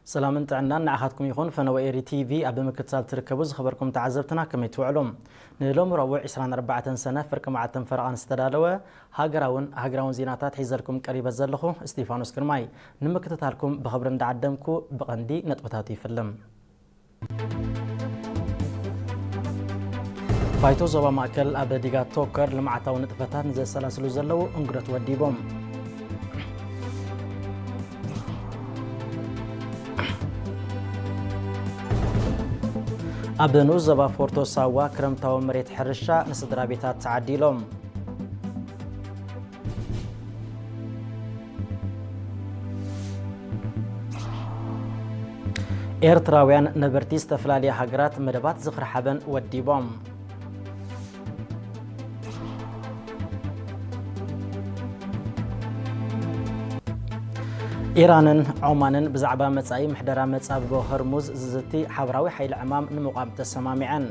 ሰላምን ጥዕናን ንዓኻትኩም ይኹን። ፈነወ ኤሪ ቲቪ ኣብ ምክትታል ትርከቡ ዝኸበርኩም ተዓዘብትና ከመይ ትውዕሉ? ንሎሚ ረቡዕ ዕስራን ኣርባዕተን ሰነ ፍርቂ መዓልትን ፈረቓን ዝተዳለወ ሃገራውን ሃገራውን ዜናታት ሒዘልኩም ቀሪበ ዘለኹ እስጢፋኖስ ግርማይ። ንምክትታልኩም ብኽብሪ እንዳዓደምኩ ብቐንዲ ነጥብታቱ ይፍልም። ባይቶ ዞባ ማእከል ኣብ ዲጋ ቶከር ልምዓታዊ ንጥፈታት ንዘሰላስሉ ዘለዉ እንግዶት ወዲቦም። ኣብ ንኡስ ዞባ ፎርቶ ሳዋ ክረምታዊ መሬት ሕርሻ ንስድራ ቤታት ተዓዲሎም። ኤርትራውያን ነበርቲ ዝተፈላለያ ሃገራት መደባት ዝኽሪ ሓበን ወዲቦም። ኢራንን ዖማንን ብዛዕባ መጻኢ ምሕደራ መጻብቦ ሆርሙዝ ዝዝቲ ሓበራዊ ሓይሊ ዕማም ንምቋም ተሰማሚዐን።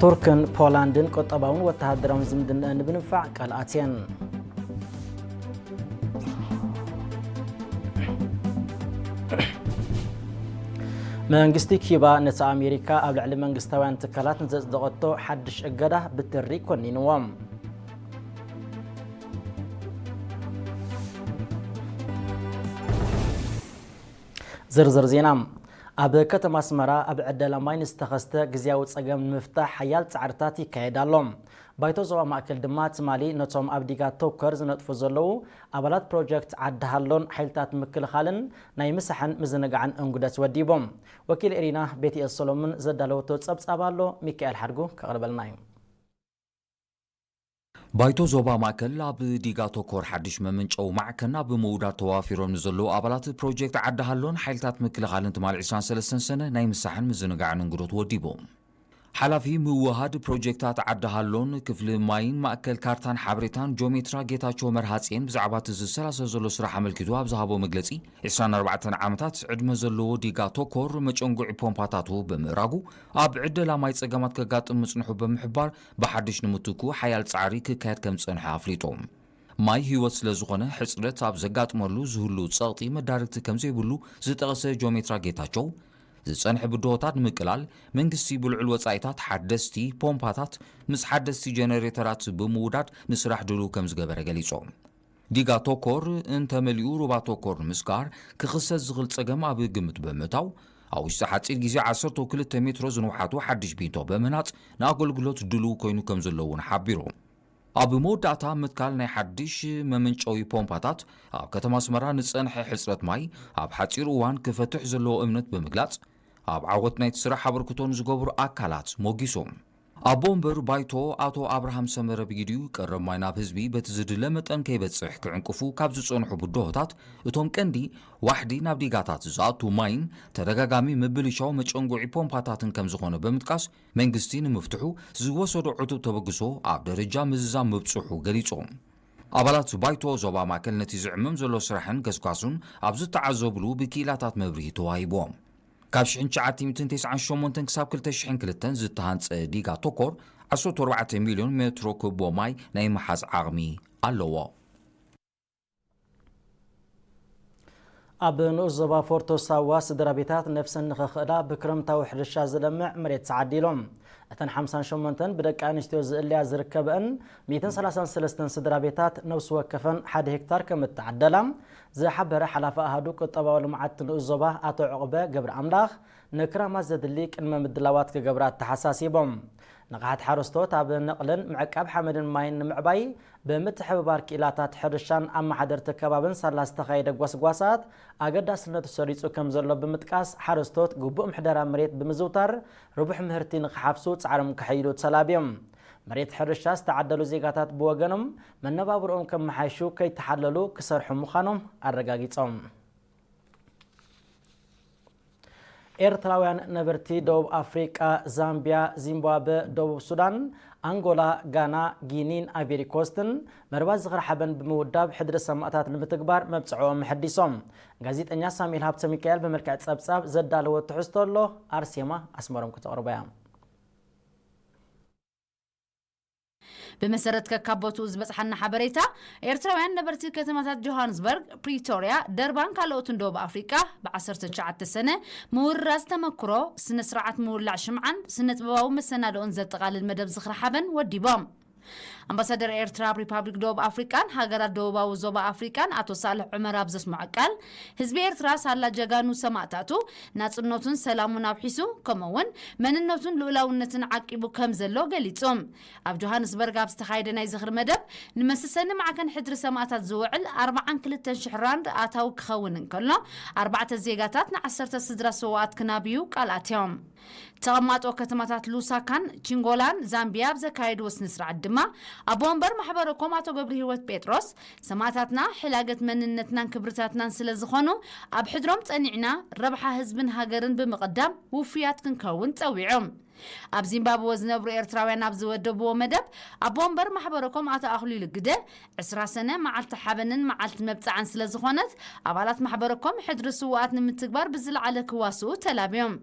ቱርክን ፖላንድን ቁጠባውን ወተሃደራውን ዝምድንአን ብምንፋዕ ቃል ኣትየን። መንግስቲ ኪባ ነቲ ኣሜሪካ ኣብ ልዕሊ መንግስታውያን ትካላት ንዘጽደቐቶ ሓድሽ እገዳ ብትሪ ኮኒንዎ። ዝርዝር ዜና። ኣብ ከተማ ኣስመራ ኣብ ዕደላ ማይ ንዝተኸስተ ግዝያዊ ጸገም ንምፍታሕ ሓያል ጻዕርታት ይካየድ ኣሎ። ባይቶ ዞባ ማእከል ድማ ትማሊ ነቶም ኣብ ዲጋ ቶከር ዝነጥፉ ዘለዉ ኣባላት ፕሮጀክት ዓዲ ሃሎን ሓይልታት ምክልኻልን ናይ ምሳሕን ምዝንጋዕን እንጉደት ወዲቦም። ወኪል ኤሪና ቤትኤል ሰሎሞን ዘዳለወቶ ጸብጻብ ኣሎ፣ ሚካኤል ሓድጉ ከቕርበልና እዩ። ባይቶ ዞባ ማእከል ኣብ ዲጋ ቶኮር ሓድሽ መመንጨዊ ማዕከን ኣብ ምውዳድ ተዋፊሮም ንዘለዉ ኣባላት ፕሮጀክት ዓዲ ሃሎን ሓይልታት ምክልኻልን ትማሊ ዕስራን ሰለስተን ሰነ ናይ ምሳሕን ምዝንጋዕን እንግዶት ወዲቦም። ሓላፊ ምውሃድ ፕሮጀክታት ዓዲ ሃሎን ክፍሊ ማይን ማእከል ካርታን ሓበሬታን ጆሜትራ ጌታቸው መርሃጽየን ብዛዕባ እቲ ዝሰላሰል ዘሎ ስራሕ ኣመልኪቱ ኣብ ዝሃቦ መግለጺ፣ ዕስራን ኣርባዕተን ዓመታት ዕድመ ዘለዎ ዲጋ ቶኮር መጨንጉዒ ፖምፓታቱ ብምእራጉ ኣብ ዕደላ ማይ ጸገማት ከጋጥም ምጽንሑ ብምሕባር፣ ብሓድሽ ንምትኩ ሓያል ጻዕሪ ክካየድ ከም ዝጸንሐ ኣፍሊጡ። ማይ ህይወት ስለ ዝኾነ፣ ሕጽረት ኣብ ዘጋጥመሉ ዝህሉ ጸቕጢ መዳርግቲ ከም ዘይብሉ ዝጠቐሰ ጆሜትራ ጌታቸው፣ ዝጸንሐ ብድሆታት ንምቅላል መንግስቲ ብልዑል ወጻኢታት ሓደስቲ ፖምፓታት ምስ ሓደስቲ ጀነሬተራት ብምውዳድ ንስራሕ ድሉው ከም ዝገበረ ገሊጹ። ዲጋ ቶኮር እንተመሊኡ ሩባ ቶኮር ንምስጋር ክኽሰት ዝኽእል ጸገም ኣብ ግምት ብምእታው፣ ኣብ ውሽጢ ሓጺር ግዜ ዓሰርተ ክልተ ሜትሮ ዝንውሓቱ ሓድሽ ቢንቶ ብምህናጽ ንኣገልግሎት ድሉው ኮይኑ ከም ዘሎ እውን ሓቢሩ። ኣብ መወዳእታ ምትካል ናይ ሓድሽ መመንጨዊ ፖምፓታት ኣብ ከተማ ኣስመራ ንጸንሐ ሕጽረት ማይ ኣብ ሓጺር እዋን ክፈትሕ ዘለዎ እምነት ብምግላጽ፣ ኣብ ዓወት ናይቲ ስራሕ ኣበርክቶ ንዝገብሩ ኣካላት ሞጊሱ። ኣቦ ወንበር ባይቶ ኣቶ ኣብርሃም ሰመረ ብጊዲኡ ቀረብ ማይ ናብ ህዝቢ በቲ ዝድለ መጠን ከይበጽሕ ክዕንቅፉ ካብ ዝጸንሑ ብድሆታት እቶም ቀንዲ ዋሕዲ ናብ ዲጋታት ዝኣቱ ማይን ተደጋጋሚ ምብልሻው መጨንጉዒ ፖምፓታትን ከም ዝኾነ ብምጥቃስ መንግስቲ ንምፍትሑ ዝወሰዶ ዕቱብ ተበግሶ ኣብ ደረጃ ምዝዛም ምብጽሑ ገሊጹ። ኣባላት ባይቶ ዞባ ማእከል ነቲ ዝዕመም ዘሎ ስራሕን ገስጋሱን ኣብ ዝተዓዘብሉ ብክኢላታት መብርሂ ተዋሂብዎም። ካብ ሽሕን ትሽዓተ ሚእትን ተስዓን ሸሞንተን ክሳብ ክልተ ሽሕን ክልተን ዝተሃንጸ ዲጋ ቶኮር ዓሰርተ ኣርባዕተ ሚልዮን ሜትሮ ኩቦ ማይ ናይ ምሓዝ ዓቕሚ ኣለዎ። ኣብ ንኡስ ዞባ ፎርቶ ሳዋ ስድራ ቤታት ነፍሰን ንኸኽእላ ብክረምታዊ ሕርሻ ዝለምዕ መሬት ተዓዲሎም። እተን ሓምሳን ሸሞንተን ብደቂ ኣንስትዮ ዝእለያ ዝርከበእን ሚእትን ሰላሳን ሰለስተን ስድራ ቤታት ነፍሲ ወከፈን ሓደ ሄክታር ከም እተዓደላ ዝሓበረ ሓላፊ ኣሃዱ ቁጠባዊ ልምዓት ንኡስ ዞባ ኣቶ ዕቑበ ገብረ ኣምላኽ፣ ንክራማት ዘድሊ ቅድመ ምድላዋት ክገብራ ኣተሓሳሲቦም። ንቕሓት ሓረስቶት ኣብ ነቕልን ምዕቃብ ሓመድን ማይን ንምዕባይ ብምትሕብባር ክኢላታት ሕርሻን ኣመሓደርቲ ከባብን ሳላ ዝተኻየደ ጓስጓሳት ኣገዳስነቱ ሰሪጹ ከም ዘሎ ብምጥቃስ፣ ሓረስቶት ግቡእ ምሕደራ መሬት ብምዝውታር ርቡሕ ምህርቲ ንኽሓፍሱ ጻዕሮም ከሐይሉ ተላብዮም። መሬት ሕርሻ ዝተዓደሉ ዜጋታት ብወገኖም መነባብርኦም ከመሓይሹ ከይተሓለሉ ክሰርሑ ምዃኖም ኣረጋጊጾም። ኤርትራውያን ነበርቲ ደቡብ ኣፍሪቃ፣ ዛምቢያ፣ ዚምባብወ፣ ደቡብ ሱዳን፣ ኣንጎላ፣ ጋና፣ ጊኒን ኣይቨሪ ኮስትን መርባት ዝኽሪ ሓበን ብምውዳብ ሕድሪ ሰማእታት ንምትግባር መብጽዕኦም ኣሐዲሶም። ጋዜጠኛ ሳሙኤል ሃብተ ሚካኤል ብመልክዕ ጸብጻብ ዘዳለዎ ትሕዝቶ ኣሎ፣ ኣርሴማ ኣስመሮም ክተቕርቦ እያ። ብመሰረት ከካብ ቦትኡ ዝበጽሓና ሓበሬታ፣ ኤርትራውያን ነበርቲ ከተማታት ጆሃንስበርግ፣ ፕሪቶርያ፣ ደርባን ካልኦትን ደቡብ ኣፍሪቃ፣ ብ19 ሰነ ምውርራስ ተመክሮ፣ ስነ ስርዓት ምውላዕ ሽምዓን ስነ ጥበባዊ መሰናድኦን ዘጠቓልል መደብ ዝኽሪ ሓበን ወዲቦም። ኣምባሳደር ኤርትራ ኣብ ሪፓብሊክ ደቡብ ኣፍሪቃን ሃገራት ደቡባዊ ዞባ ኣፍሪቃን ኣቶ ሳልሕ ዑመር ኣብ ዘስምዖ ቃል፣ ህዝቢ ኤርትራ ሳላ ጀጋኑ ሰማእታቱ ናጽነቱን ሰላሙን ኣብሒሱ፣ ከምኡ እውን መንነቱን ልኡላውነትን ዓቂቡ ከም ዘሎ ገሊጹ። ኣብ ጆሃንስበርግ ኣብ ዝተኻየደ ናይ ዝኽሪ መደብ፣ ንመሰሰኒ ማዕከን ሕድሪ ሰማእታት ዝውዕል ኣርባዓን ክልተን ሽሕ ራንድ ኣታዊ ክኸውን እንከሎ፣ ኣርባዕተ ዜጋታት ንዓሰርተ ስድራ ስውኣት ክናብዩ ቃል ኣትዮም። ተቐማጦ ከተማታት ሉሳካን ቺንጎላን ዛምቢያ ኣብ ዘካየድዎ ስነ ስርዓት ድማ፣ ኣቦ ወንበር ማሕበረኮም ኣቶ ገብረ ህይወት ጴጥሮስ፣ ሰማእታትና ሕላገት መንነትናን ክብርታትናን ስለ ዝኾኑ፣ ኣብ ሕድሮም ጸኒዕና ረብሓ ህዝብን ሃገርን ብምቕዳም ውፉያት ክንከውን ጸዊዖም። ኣብ ዚምባብወ ዝነብሩ ኤርትራውያን ኣብ ዝወደብዎ መደብ፣ ኣቦ ወንበር ማሕበረኮም ኣቶ ኣኽሊሉ ግደ፣ ዕስራ ሰነ መዓልቲ ሓበንን መዓልቲ መብጽዓን ስለ ዝኾነት፣ ኣባላት ማሕበረኮም ሕድሪ ስውኣት ንምትግባር ብዝለዓለ ክዋስኡ ተላብዮም።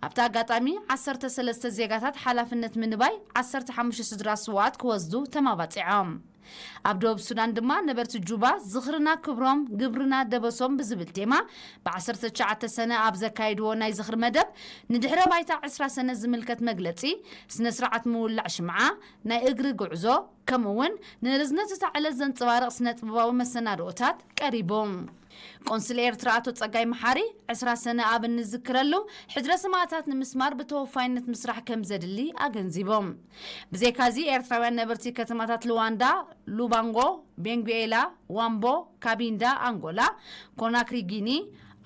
ኣብቲ ኣጋጣሚ፣ ዓሰርተ ሰለስተ ዜጋታት ሓላፍነት ምንባይ ዓሰርተ ሓሙሽተ ስድራ ስውኣት ክወስዱ ተማባጺዖም። ኣብ ደቡብ ሱዳን ድማ ነበርቲ ጁባ፣ ዝኽርና ክብሮም፣ ግብርና ደበሶም ብዝብል ቴማ፣ ብ19 ሰነ ኣብ ዘካይድዎ ናይ ዝኽሪ መደብ፣ ንድሕረ ባይታ ዕስራ ሰነ ዝምልከት መግለጺ፣ ስነ ስርዓት ምውላዕ ሽምዓ፣ ናይ እግሪ ጉዕዞ፣ ከምኡ እውን ንርዝነት እታ ዕለት ዘንጸባርቕ ስነ ጥበባዊ መሰናድኦታት ቀሪቡ። ቆንስል ኤርትራ ኣቶ ጸጋይ መሓሪ፣ ዕስራ ሰነ ኣብ እንዝክረሉ፣ ሕድረ ሰማእታት ንምስማር ብተወፋይነት ምስራሕ ከም ዘድሊ ኣገንዚቦም። ብዘይካዚ፣ ኤርትራውያን ነበርቲ ከተማታት ሉዋንዳ፣ ሉባንጎ፣ ቤንጉኤላ፣ ዋምቦ፣ ካቢንዳ፣ ኣንጎላ፣ ኮናክሪ፣ ጊኒ፣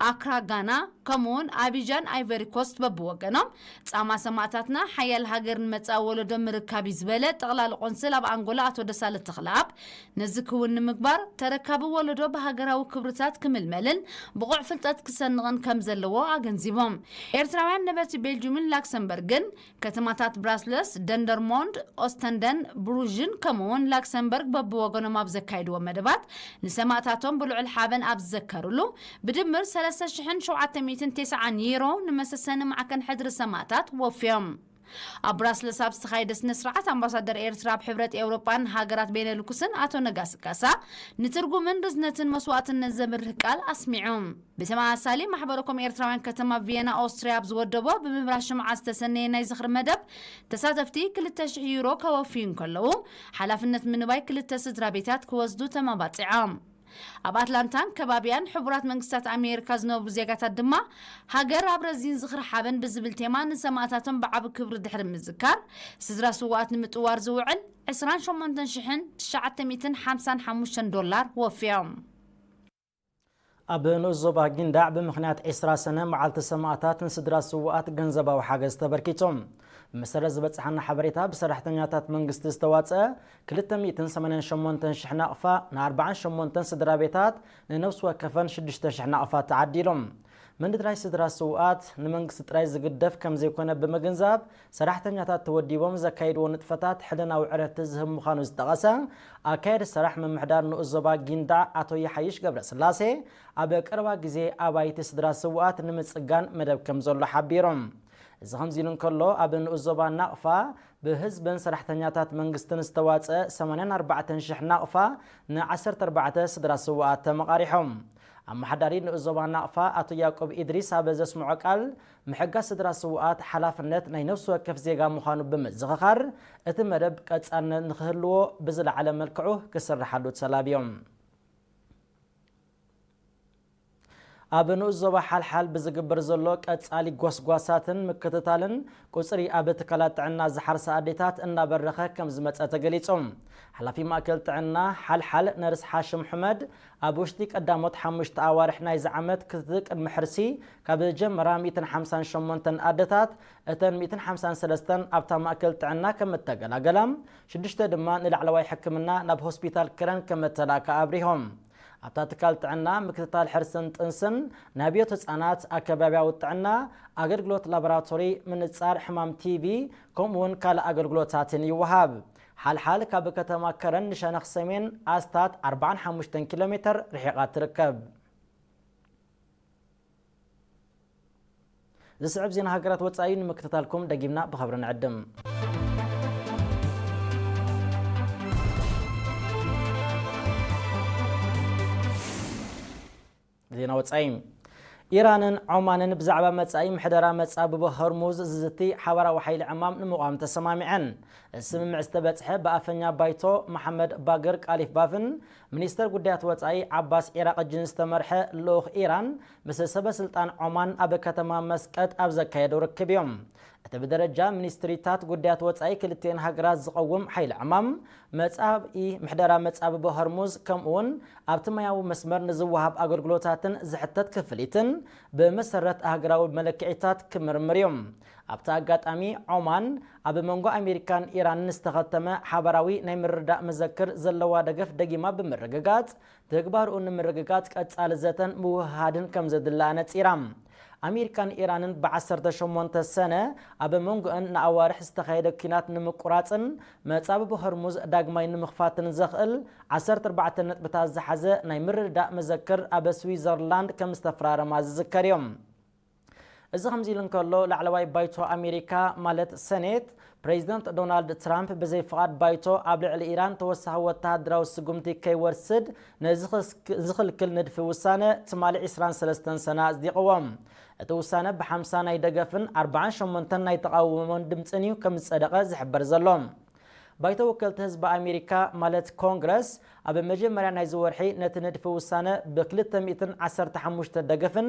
ኣክራ፣ ጋና፣ ከምኡውን ኣቢጃን፣ ኣይቨሪ ኮስት፣ በብወገኖም፣ ጻማ ሰማእታትና ሓያል ሃገርን መጻኢ ወለዶ ምርካብ እዩ ዝበለ ጠቕላሊ ቆንስል ኣብ ኣንጎላ ኣቶ ደሳለ ተኽለኣብ፣ ነዚ ክውን ንምግባር፣ ተረካቢ ወለዶ ብሃገራዊ ክብርታት ክምልመልን ብቑዕ ፍልጠት ክሰንቕን ከም ዘለዎ ኣገንዚቦም። ኤርትራውያን ነበርቲ ቤልጁምን ላክሰምበርግን፣ ከተማታት ብራስለስ፣ ደንደርሞንድ፣ ኦስተንደን፣ ብሩዥን፣ ከምኡውን ላክሰምበርግ በብወገኖም ኣብ ዘካይድዎ መደባት፣ ንሰማእታቶም ብልዑል ሓበን ኣብ ዝዘከርሉ፣ ብድምር ሰለስተ ሽሕን ሸውዓተ ሚእትን ተስዓን ዩሮ ንመሰሰኒ ማዕከን ሕድሪ ሰማእታት ወፍዮም። ኣብ ብራስለስ ኣብ ዝተኻየደ ስነ ስርዓት፣ ኣምባሳደር ኤርትራ ኣብ ሕብረት ኤውሮጳን ሃገራት ቤነልኩስን ኣቶ ነጋሲ ካሳ፣ ንትርጉምን ርዝነትን መስዋእትነት ዘብርህ ቃል ኣስሚዑ። ብተመሳሳሊ፣ ማሕበረኮም ኤርትራውያን ከተማ ቪየና ኦስትርያ ኣብ ዝወደቦ፣ ብምብራሽ ሽምዓ ዝተሰነየ ናይ ዝኽሪ መደብ፣ ተሳተፍቲ ክልተ ሽሕ ዩሮ ከወፍዩ እንከለዉ፣ ሓላፍነት ምንባይ ክልተ ስድራ ቤታት ክወስዱ ተመባጺዖም። ኣብ ኣትላንታን ከባቢያን ሕቡራት መንግስታት ኣሜሪካ ዝነብሩ ዜጋታት ድማ፣ ሃገር ኣብ ረዚን ዝኽሪ ሓበን ብዝብል ቴማ ንሰማእታቶም ብዓቢ ክብሪ ድሕሪ ምዝካር፣ ስድራ ስውኣት ንምጥዋር ዝውዕል ዕስራን ሸሞንተን ሽሕን ትሽዓተ ሚእትን ሓምሳን ሓሙሽተን ዶላር ወፍዮም። ኣብ ንኡስ ዞባ ጊንዳዕ ብምኽንያት ዕስራ ሰነ መዓልቲ ሰማእታት ንስድራ ስውኣት ገንዘባዊ ሓገዝ ተበርኪቱ። ብመሰረት ዝበጽሓና ሓበሬታ፣ ብሰራሕተኛታት መንግስቲ ዝተዋጽአ ክልተ ሚእትን ሰማንያን ሸሞንተን ሽሕ ናቕፋ ን ኣርባዓን ሸሞንተን ስድራ ቤታት ንነፍሲ ወከፈን ሽዱሽተ ሽሕ ናቕፋ ተዓዲሎም። ምንድራይ ስድራ ስውኣት ንመንግስቲ ጥራይ ዝግደፍ ከም ዘይኮነ ብምግንዛብ፣ ሰራሕተኛታት ተወዲቦም ዘካይድዎ ንጥፈታት ሕልናዊ ዕረፍቲ ዝህብ ምዃኑ ዝጠቐሰ ኣካየዲ ስራሕ ምምሕዳር ንኡስ ዞባ ጊንዳዕ ኣቶ ይሓይሽ ገብረስላሴ፣ ኣብ ቀረባ ግዜ ኣባይቲ ስድራ ስውኣት ንምጽጋን መደብ ከም ዘሎ ሓቢሮም። እዚ ከምዚ ኢሉ እንከሎ፣ ኣብ ንኡስ ዞባ ናቕፋ ብህዝብን ሰራሕተኛታት መንግስትን ዝተዋጽአ ሰማንያን ኣርባዕተን ሽሕ ናቕፋ ን ዓሰርተ ኣርባዕተ ስድራ ስውኣት ተመቓሪሖም። ኣመሓዳሪ ንኡስ ዞባ ናቕፋ ኣቶ ያዕቆብ ኢድሪስ ኣብ ዘስምዖ ቃል፣ ምሕጋዝ ስድራ ስውኣት ሓላፍነት ናይ ነፍሲ ወከፍ ዜጋ ምዃኑ ብምዝኽኻር፣ እቲ መደብ ቀጻልነት ንክህልዎ ብዝለዓለ መልክዑ ክስርሓሉ ተላብዮም። ኣብ ንኡስ ዞባ ሓልሓል ብዝግበር ዘሎ ቀጻሊ ጎስጓሳትን ምክትታልን፣ ቁጽሪ ኣብ ትካላት ጥዕና ዝሓርሳ ኣዴታት እናበረኸ ከም ዝመጸ ተገሊጹ። ሓላፊ ማእከል ጥዕና ሓልሓል ነርስ ሓሽም ሑመድ፣ ኣብ ውሽጢ ቀዳሞት ሓሙሽተ ኣዋርሕ ናይዚ ዓመት፣ ክትትል ቅድሚ ሕርሲ ካብ ዝጀመራ ሚእትን ሓምሳን ሸሞንተን ኣደታት፣ እተን ሚእትን ሓምሳን ሰለስተን ኣብታ ማእከል ጥዕና ከም እተገላገላ፣ ሽዱሽተ ድማ ንላዕለዋይ ሕክምና ናብ ሆስፒታል ከረን ከም እተላእካ ኣብሪሆም። ኣብታ ትካል ጥዕና ምክትታል ሕርስን ጥንስን፣ ናይ ብዮት ህጻናት፣ ኣከባብያዊ ጥዕና፣ ኣገልግሎት ላቦራቶሪ፣ ምንጻር ሕማም ቲቪ፣ ከምኡውን ካልእ ኣገልግሎታትን ይወሃብ። ሓልሓል ካብ ከተማ ከረን ንሸነኽ ሰሜን ኣስታት ኣርባዓን ሓሙሽተን ኪሎ ሜተር ርሒቓ ትርከብ። ዝስዕብ ዜና ሃገራት ወጻኢ ንምክትታልኩም ደጊምና ብኸብሪ ንዕድም። ዜና ወጻኢ። ኢራንን ዖማንን ብዛዕባ መጻኢ ምሕደራ መጻብቦ ሆርሙዝ ዝዝቲ ሓባራዊ ሓይሊ ዕማም ንምቋም ተሰማሚዐን። እዚ ስምምዕ ዝተበጽሐ ብኣፈኛ ባይቶ መሓመድ ባግር ቃሊፍ ባፍን ሚኒስተር ጉዳያት ወጻኢ ዓባስ ዒራቕጅን ዝተመርሐ ልኡኽ ኢራን ምስ ሰበ ስልጣን ዖማን ኣብ ከተማ መስቀጥ ኣብ ዘካየደው ርክብ እዮም። እቲ ብደረጃ ሚኒስትሪታት ጉዳያት ወጻኢ ክልቲኤን ሃገራት ዝቐውም ሓይሊ ዕማም፣ መጻኢ ምሕደራ መጻብቦ ሆርሙዝ፣ ከምኡውን ኣብቲ ማያዊ መስመር ንዝወሃብ ኣገልግሎታትን ዝሕተት ክፍሊትን ብመሰረት ኣህጉራዊ መለክዒታት ክምርምር እዩ። ኣብቲ ኣጋጣሚ፣ ዖማን ኣብ መንጎ ኣሜሪካን ኢራንን ዝተኸተመ ሓባራዊ ናይ ምርዳእ መዘክር ዘለዋ ደገፍ ደጊማ ብምርግጋጽ፣ ተግባርኡ ንምርግጋጽ ቀጻሊ ዘተን ምውህሃድን ከም ዘድሊ ኣነጺራ። ኣሜሪካን ኢራንን ብ ዓሰርተ ሸሞንተ ሰነ ኣብ መንጎአን ንኣዋርሕ ዝተኻየደ ኲናት ንምቁራጽን መጻብብ ሆርሙዝ ዳግማይ ንምኽፋትን ዘኽእል ዓሰርተ ኣርባዕተ ነጥብታት ዝሓዘ ናይ ምርድዳእ መዘክር ኣብ ስዊዘርላንድ ከም ዝተፈራረማ ዝዝከር እዩ። እዚ ከምዚ ኢሉ እንከሎ፣ ላዕለዋይ ባይቶ ኣሜሪካ ማለት ሰኔት፣ ፕሬዚደንት ዶናልድ ትራምፕ ብዘይ ፍቓድ ባይቶ ኣብ ልዕሊ ኢራን ተወሳኺ ወተሃደራዊ ስጉምቲ ከይወስድ ንዝኽልክል ንድፊ ውሳነ ትማሊ ዕስራን ሰለስተን ሰነ ኣጽዲቕዎ። እቲ ውሳነ ብሓምሳ ናይ ደገፍን ኣርባዓን ሸሞንተን ናይ ተቓውሞን ድምጽን እዩ ከም ዝጸደቐ ዝሕበር ዘሎ። ባይቶ ወከልቲ ህዝቢ ኣሜሪካ ማለት ኮንግረስ ኣብ መጀመርያ ናይዚ ወርሒ ነቲ ንድፊ ውሳነ ብክልተ ሚእትን ዓሰርተ ሓሙሽተ ደገፍን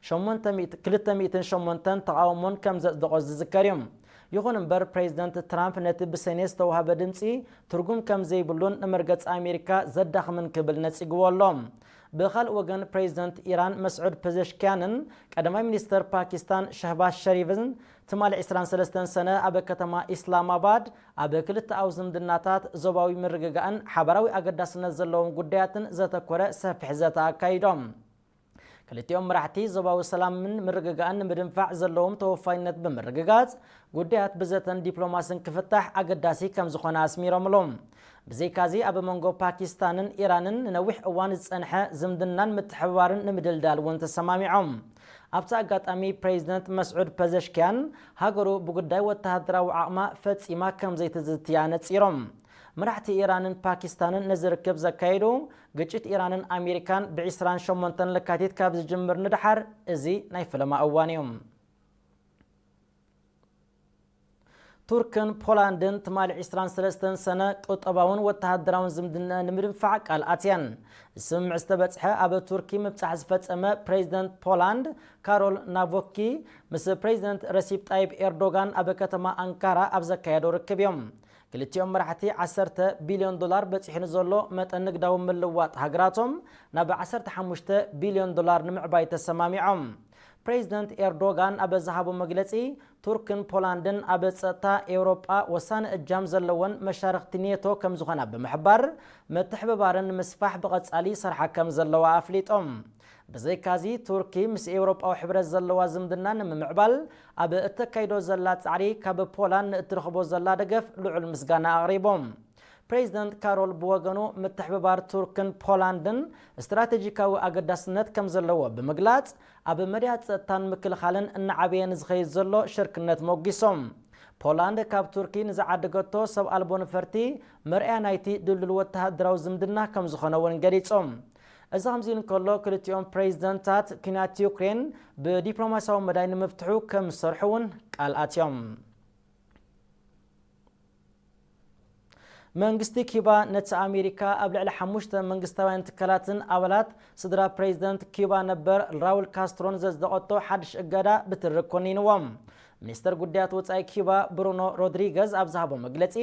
ሸሞንተ ሚእቲ፣ ክልተ ሚእትን ሸሞንተን ተቓውሞን ከም ዘጽደቖ ዝዝከር እዩ። ይኹን እምበር፣ ፕሬዚደንት ትራምፕ ነቲ ብሰኔት ዝተዋህበ ድምጺ ትርጉም ከም ዘይብሉን ንመርገጺ ኣሜሪካ ዘዳኽምን ክብል ነጺግዎ ኣሎ። ብኻልእ ወገን፣ ፕሬዚደንት ኢራን መስዑድ ፐዘሽኪያንን ቀዳማይ ሚኒስተር ፓኪስታን ሸህባዝ ሸሪፍን ትማሊ ዕስራን ሰለስተን ሰነ ኣብ ከተማ ኢስላማባድ ኣብ ክልተኣዊ ዝምድናታት፣ ዞባዊ ምርግጋእን ሓባራዊ ኣገዳስነት ዘለዎም ጉዳያትን ዘተኮረ ሰፊሕ ዘተ ኣካይዶም። ክልቲኦም መራሕቲ ዞባዊ ሰላምን ምርግጋእን ንምድንፋዕ ዘለዎም ተወፋይነት ብምርግጋጽ፣ ጉዳያት ብዘተን ዲፕሎማስን ክፍታሕ ኣገዳሲ ከም ዝኾነ ኣስሚሮምሉ። ብዘይካዚ፣ ኣብ መንጎ ፓኪስታንን ኢራንን ንነዊሕ እዋን ዝጸንሐ ዝምድናን ምትሕብባርን ንምድልዳል እውን ተሰማሚዖም። ኣብቲ ኣጋጣሚ፣ ፕሬዚደንት መስዑድ ፐዘሽኪያን ሃገሩ ብጉዳይ ወተሃደራዊ ዓቕማ ፈጺማ ከም ዘይትዝትያ ነጺሮም። መራሕቲ ኢራንን ፓኪስታንን ነዚ ርክብ ዘካየዱ፣ ግጭት ኢራንን ኣሜሪካን ብ ዕስራን ሸሞንተን ለካቲት ካብ ዝጅምር ንደሓር፣ እዚ ናይ ፈለማ እዋን እዩ። ቱርክን ፖላንድን ትማሊ ዕስራን ሰለስተን ሰነ ቁጠባውን ወተሃደራውን ዝምድና ንምድንፋዕ ቃል ኣትየን። ስምምዕ ዝተበጽሐ ኣብ ቱርኪ ምብጻሕ ዝፈጸመ ፕሬዚደንት ፖላንድ ካሮል ናቮኪ ምስ ፕሬዚደንት ረሲፕ ጣይብ ኤርዶጋን ኣብ ከተማ ኣንካራ ኣብ ዘካየዶ ርክብ እዮም። ክልቲኦም መራሕቲ ዓሰርተ ቢልዮን ዶላር በጺሑ ንዘሎ መጠን ንግዳዊ ምልዋጥ ሃገራቶም ናብ ዓሰርተ ሓሙሽተ ቢልዮን ዶላር ንምዕባይ ተሰማሚዖም። ፕሬዚደንት ኤርዶጋን ኣብ ዝሃቦ መግለጺ፣ ቱርክን ፖላንድን ኣብ ጸጥታ ኤውሮጳ ወሳኒ እጃም ዘለወን መሻርኽቲ ኔቶ ከም ዝኾና ብምሕባር፣ ምትሕብባረን ንምስፋሕ ብቐጻሊ ይሰርሓ ከም ዘለዋ ኣፍሊጦም። ብዘይካዚ፣ ቱርኪ ምስ ኤውሮጳዊ ሕብረት ዘለዋ ዝምድና ንምምዕባል ኣብ እተካይዶ ዘላ ጻዕሪ ካብ ፖላንድ ንእትረኽቦ ዘላ ደገፍ ልዑል ምስጋና ኣቕሪቦም። ፕሬዚደንት ካሮል ብወገኑ፣ ምትሕብባር ቱርክን ፖላንድን ስትራቴጂካዊ ኣገዳስነት ከም ዘለዎ ብምግላጽ፣ ኣብ መዳያት ጸጥታን ምክልኻልን እናዓበየ ንዝኸይድ ዘሎ ሽርክነት ሞጒሶም። ፖላንድ ካብ ቱርኪ ንዝዓደገቶ ሰብ ኣልቦ ነፈርቲ መርኣያ ናይቲ ድልዱል ወተሃደራዊ ዝምድና ከም ዝኾነ እውን ገሊጾም። እዚ ከምዚ እንከሎ፣ ክልቲኦም ፕሬዚደንታት፣ ኲናት ዩክሬን ብዲፕሎማስያዊ መዳይ ንምፍትሑ ከም ዝሰርሑ እውን ቃል ኣትዮም። መንግስቲ ኪባ ነቲ ኣሜሪካ ኣብ ልዕሊ ሓሙሽተ መንግስታውያን ትካላትን ኣባላት ስድራ ፕሬዚደንት ኪባ ነበር ራውል ካስትሮን ዘጽደቐቶ ሓድሽ እገዳ ብትሪ ኮኒንዎ። ሚኒስተር ጉዳያት ወጻኢ ኪባ ብሩኖ ሮድሪገዝ ኣብ ዝሃቦ መግለጺ፣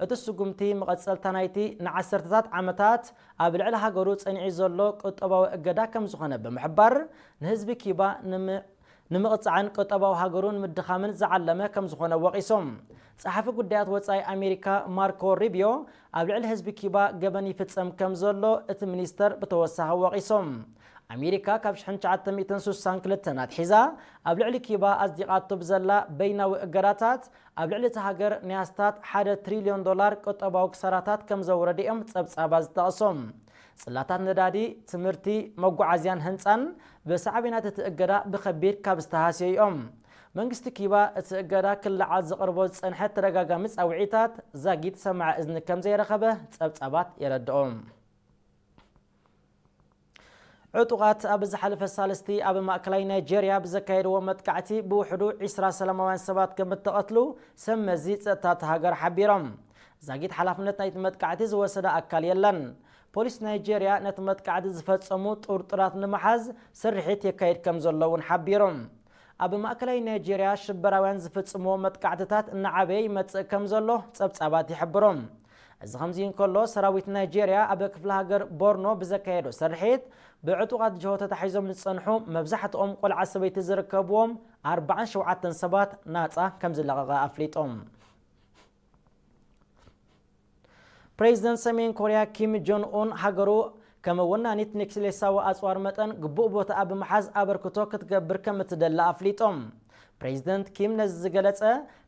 እቲ ስጉምቲ መቐጸልታ ናይቲ ንዓሰርተታት ዓመታት ኣብ ልዕሊ ሃገሩ ጸኒዑ ዘሎ ቁጠባዊ እገዳ ከም ዝኾነ ብምሕባር፣ ንህዝቢ ኪባ ንም-፣ ንምቕጻዕን ቁጠባዊ ሃገሩ ንምድኻምን ዝዓለመ ከም ዝኾነ ወቒሶም። ጸሓፊ ጉዳያት ወጻኢ ኣሜሪካ ማርኮ ሩቢዮ ኣብ ልዕሊ ህዝቢ ኪባ ገበን ይፍጸም ከም ዘሎ እቲ ሚኒስተር ብተወሳኺ ወቒሶም። ኣሜሪካ ካብ ሽሕን ትሽዓተ ሚእትን ስሳን ክልተን ኣትሒዛ ኣብ ልዕሊ ኪባ ኣጽዲቓቶ ብዘላ በይናዊ እገዳታት፣ ኣብ ልዕሊ እታ ሃገር ናይ ኣስታት ሓደ ትሪልዮን ዶላር ቁጠባዊ ክሳራታት ከም ዘውረደ እዮም ጸብጻባት ዝጠቕሶም። ጽላታት ነዳዲ፣ ትምህርቲ፣ መጓዓዝያን ህንጻን ብሳዕቤናት እቲ እገዳ ብኸቢድ ካብ ዝተሃስዩ እዮም። መንግስቲ ኪባ እቲ እገዳ ክለዓል ዘቕርቦ ዝጸንሐ ተደጋጋሚ ጻውዒታት ዛጊት ሰማዒ እዝኒ ከም ዘይረኸበ ጸብጻባት የረድኦም። ዕጡቓት ኣብ ዝሓለፈ ሳልስቲ ኣብ ማእከላይ ናይጄርያ ብዘካየድዎ መጥቃዕቲ ብውሕዱ ዒስራ ሰላማውያን ሰባት ከም እተቐትሉ ሰብ መዚ ጸጥታ እታ ሃገር ሓቢሮም። ዛጊት ሓላፍነት ናይቲ መጥቃዕቲ ዝወሰደ ኣካል የለን። ፖሊስ ናይጄርያ ነቲ መጥቃዕቲ ዝፈጸሙ ጥርጡራት ንምሓዝ ስርሒት የካይድ ከም ዘሎ እውን ሓቢሮም። ኣብ ማእከላይ ናይጄርያ ሽበራውያን ዝፍጽምዎ መጥቃዕትታት እናዓበየ ይመጽእ ከም ዘሎ ጸብጻባት ይሕብሩ። እዚ ከምዚ እንከሎ፣ ሰራዊት ናይጄርያ ኣብ ክፍለ ሃገር ቦርኖ ብዘካየዶ ስርሒት፣ ብዕጡቓት ጅሆ ተታሒዞም ዝጸንሑ፣ መብዛሕትኦም ቆልዓ ሰበይቲ ዝርከብዎም ኣርባዓን ሸውዓተን ሰባት ናጻ ከም ዝለቐቐ ኣፍሊጦም። ፕሬዚደንት ሰሜን ኮርያ ኪም ጆን ኡን፣ ሃገሩ ከም ወናኒት ኒክሌሳዊ ኣጽዋር መጠን ግቡእ ቦታ ኣብ ምሓዝ ኣበርክቶ ክትገብር ከም እትደሊ ኣፍሊጦም። ፕሬዚደንት ኪም ነዚ ዝገለጸ፣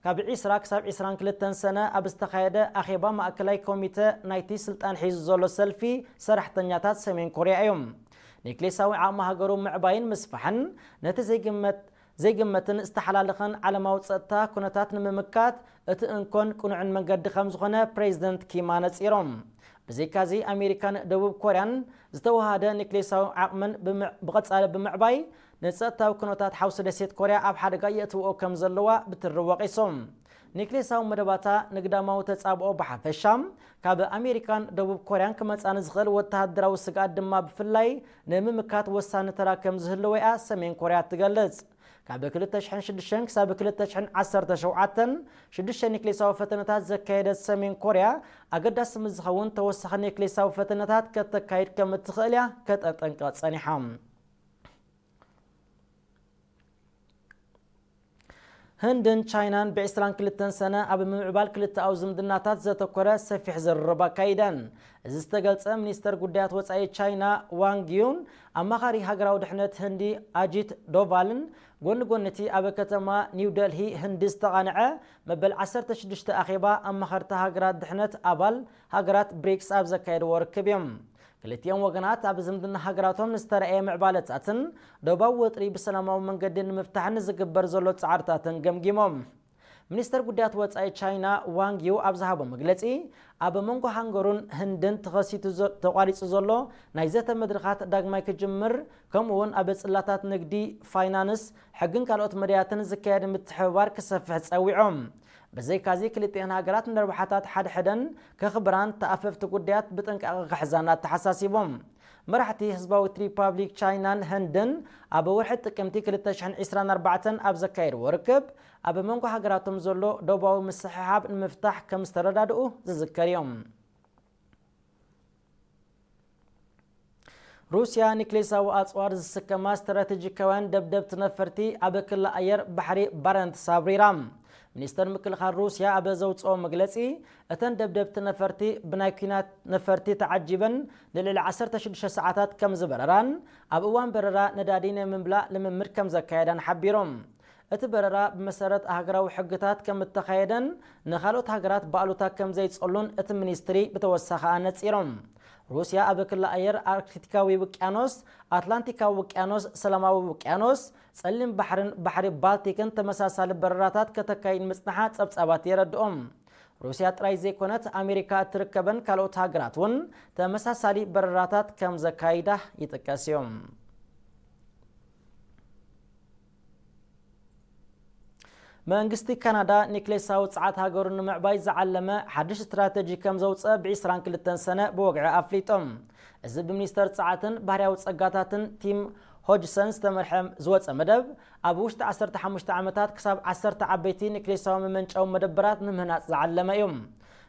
ካብ ዒስራ ክሳብ ዒስራን ክልተን ሰነ ኣብ ዝተኻየደ ኣኼባ ማእከላይ ኮሚተ ናይቲ ስልጣን ሒዙ ዘሎ ሰልፊ ሰራሕተኛታት ሰሜን ኮርያ እዮም። ኒክሌሳዊ ዓቕሚ ሃገሩ ምዕባይን ምስፋሕን፣ ነቲ ዘይግመት ዘይግመትን ዝተሓላለኸን ዓለማዊ ጸጥታ ኩነታት ንምምካት እቲ እንኮን ቅኑዕን መንገዲ ከም ዝኾነ ፕሬዚደንት ኪም ኣነጺሮም። ብዘይካዚ፣ ኣሜሪካን ደቡብ ኮርያን ዝተወሃደ ኒክሌሳዊ ዓቕመን ብምዕ-፣ ብቐጻሊ ብምዕባይ፣ ንጸጥታዊ ኩነታት ሓውሲ ደሴት ኮርያ ኣብ ሓደጋ የእትውኦ ከም ዘለዋ ብትሪ ወቒሶም። ኒክሌሳዊ መደባታ ንግዳማዊ ተጻብኦ ብሓፈሻ፣ ካብ ኣሜሪካን ደቡብ ኮርያን ክመጻ ንዝኽእል ወተሃደራዊ ስግኣት ድማ ብፍላይ ንምምካት ወሳኒ ተራ ከም ዝህልዎ እያ ሰሜን ኮርያ ትገልጽ። ካብ ክልተ ሽሕን ሽዱሽተን ክሳብ ክልተ ሽሕን ዓሰርተ ሸውዓተን፣ ሽዱሽተ ኒክሌሳዊ ፈተነታት ዘካየደት ሰሜን ኮርያ፣ ኣገዳሲ ምስ ዝኸውን ተወሳኺ ኒክሌሳዊ ፈተነታት ከተካይድ ከም እትኽእል እያ ከተጠንቅቕ ጸኒሓ። ህንድን ቻይናን ብዕስራን ክልተን ሰነ ኣብ ምምዕባል ክልተኣዊ ዝምድናታት ዘተኮረ ሰፊሕ ዝርርብ ኣካይደን። እዚ ዝተገልጸ፣ ሚኒስተር ጉዳያት ወጻኢ ቻይና ዋንግ ዩን፣ ኣማኻሪ ሃገራዊ ድሕነት ህንዲ ኣጂት ዶቫልን ጎኒ ጎኒ እቲ ኣብ ከተማ ኒው ደልሂ ህንዲ ዝተቓንዐ መበል ዓሰርተ ሽዱሽተ ኣኼባ ኣማኸርቲ ሃገራት ድሕነት ኣባል ሃገራት ብሪክስ ኣብ ዘካየድዎ ርክብ እዮም። ክልቲኦም ወገናት ኣብ ዝምድና ሃገራቶም ንዝተረኣየ ምዕባለታትን ዶባዊ ወጥሪ ብሰላማዊ መንገዲ ንምፍታሕን ዝግበር ዘሎ ጻዕርታትን ገምጊሞም። ሚኒስተር ጉዳያት ወጻኢ ቻይና ዋንግ ዩ ኣብ ዝሃቦ መግለጺ፣ ኣብ መንጎ ሃንገሩን ህንድን ተኸሲቱ ዘ-፣ ተቋሪጹ ዘሎ ናይ ዘተ መድረኻት ዳግማይ ክጅምር፣ ከምኡ እውን ኣብ ጽላታት ንግዲ፣ ፋይናንስ፣ ሕግን ካልኦት መዳያትን ዝካየድ ምትሕብባር ክሰፍሕ ጸዊዖም። ብዘይካዚ፣ ክልቲኣን ሃገራት ንረብሓታት ሓድሕደን ከኽብራን ተኣፈፍቲ ጉዳያት ብጥንቃቐ ክሕዛን ኣተሓሳሲቦም። መራሕቲ ህዝባዊት ሪፓብሊክ ቻይናን ህንድን ኣብ ወርሒ ጥቅምቲ ክልተ ሽሕን ዕስራን ኣርባዕተን ኣብ ዘካየድዎ ርክብ፣ ኣብ መንጎ ሃገራቶም ዘሎ ዶባዊ ምስሕሓብ ንምፍታሕ ከም ዝተረዳድኡ ዝዝከር እዮም። ሩስያ ኒክሌሳዊ ኣጽዋር ዝስከማ ስትራቴጂካውያን ደብደብቲ ነፈርቲ ኣብ ክሊ ኣየር ባሕሪ ባረንትስ ኣብሪራ። ሚኒስተር ምክልኻል ሩስያ ኣብ ዘውጽኦ መግለጺ፣ እተን ደብደብቲ ነፈርቲ ብናይ ኲናት ነፈርቲ ተዓጂበን ንልዕሊ ዓሰርተ ሽዱሽተ ሰዓታት ከም ዝበረራን፣ ኣብ እዋን በረራ ነዳዲ ናይ ምምላእ ልምምድ ከም ዘካየዳን ሓቢሮም። እቲ በረራ ብመሰረት ሃገራዊ ሕግታት ከም እተኻየደን ንኻልኦት ሃገራት ብኣሉታ ከም ዘይጸሉን እቲ ሚኒስትሪ ብተወሳኺ ኣነጺሮም። ሩስያ ኣብ ክሊ ኣየር ኣርክቲካዊ ውቅያኖስ፣ ኣትላንቲካዊ ውቅያኖስ፣ ሰላማዊ ውቅያኖስ፣ ጸሊም ባሕርን ባሕሪ ባልቲክን ተመሳሳሊ በረራታት ከተካይድ ምጽንሓ ጸብጻባት የረድኦም። ሩስያ ጥራይ ዘይኮነት፣ ኣሜሪካ እትርከበን ካልኦት ሃገራት እውን ተመሳሳሊ በረራታት ከም ዘካይዳ ይጥቀስ እዩ። መንግስቲ ካናዳ ኒክሌሳዊ ጸዓት ሃገሩ ንምዕባይ ዝዓለመ ሓድሽ ስትራተጂ ከም ዘውጸ ብ ዕስራን ክልተን ሰነ ብወግዒ ኣፍሊጦም። እዚ ብሚኒስተር ጸዓትን ባህርያዊ ጸጋታትን ቲም ሆጅሰን ዝተመርሐ ዝወጸ መደብ፣ ኣብ ውሽጢ ዓሰርተ ሓሙሽተ ዓመታት ክሳብ ዓሰርተ ዓበይቲ ኒክሌሳዊ መመንጨዊ መደበራት ንምህናጽ ዝዓለመ እዩ።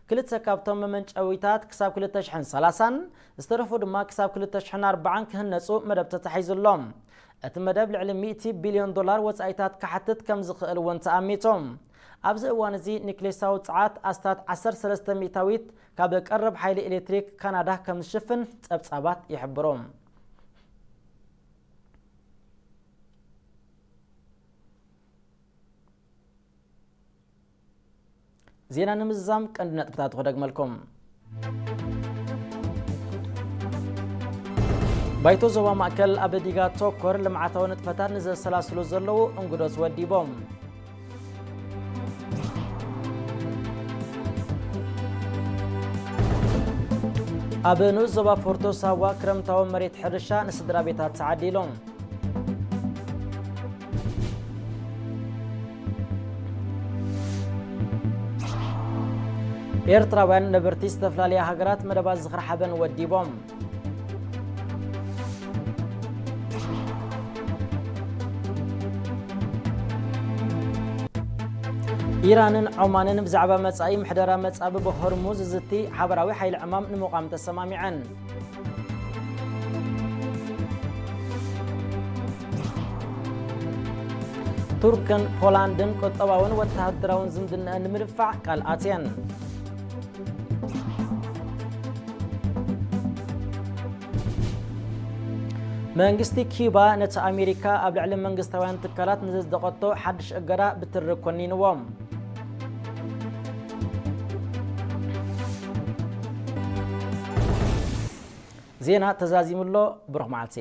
ክልተ ካብቶም መመንጨዊታት ክሳብ ክልተ ሽሕን ሰላሳን፣ ዝተረፉ ድማ ክሳብ ክልተ ሽሕን ኣርባዓን ክህነጹ መደብ ተታሒዙ ኣሎ። እቲ መደብ ልዕሊ ሚእቲ ቢልዮን ዶላር ወጻኢታት ክሓትት ከም ዝኽእል እውን ተኣሚቱ። ኣብዚ እዋን እዚ ኒክሌሳዊ ጸዓት ኣስታት ዓሰርተ ሰለስተ ሚእታዊት ካብ ቀረብ ሓይሊ ኤሌክትሪክ ካናዳ ከም ዝሽፍን ጸብጻባት ይሕብሩ። ዜና ንምዝዛም ቀንዲ ነጥብታት ክደግመልኩም። ባይቶ ዞባ ማእከል ኣብ ዲጋ ተኮር ልምዓታዊ ንጥፈታት ንዘሰላስሉ ዘለዉ እንግዶት ወዲቦም። ኣብ ንኡስ ዞባ ፎርቶ ሳዋ ክረምታዊ መሬት ሕርሻ ንስድራ ቤታት ተዓዲሎም። ኤርትራውያን ነበርቲ ዝተፈላለያ ሃገራት መደባት ዝኽሪ ሓበን ወዲቦም። ኢራንን ዖማንን ብዛዕባ መጻኢ ምሕደራ መጻብብ ሆርሙዝ ዝዝቲ ሓበራዊ ሓይሊ ዕማም ንምቋም ተሰማሚዐን። ቱርክን ፖላንድን ቁጠባውን ወተሃደራውን ዝምድናኣን ንምድፋዕ ቃል ኣትየን። መንግስቲ ኪዩባ ነቲ ኣሜሪካ ኣብ ልዕሊ መንግስታውያን ትካላት ንዘጽደቐቶ ሓድሽ እገዳ ብትሪ ኮኒንዎም። ዜና ተዛዚሙ ኣሎ። ብሩኽ መዓልቲ።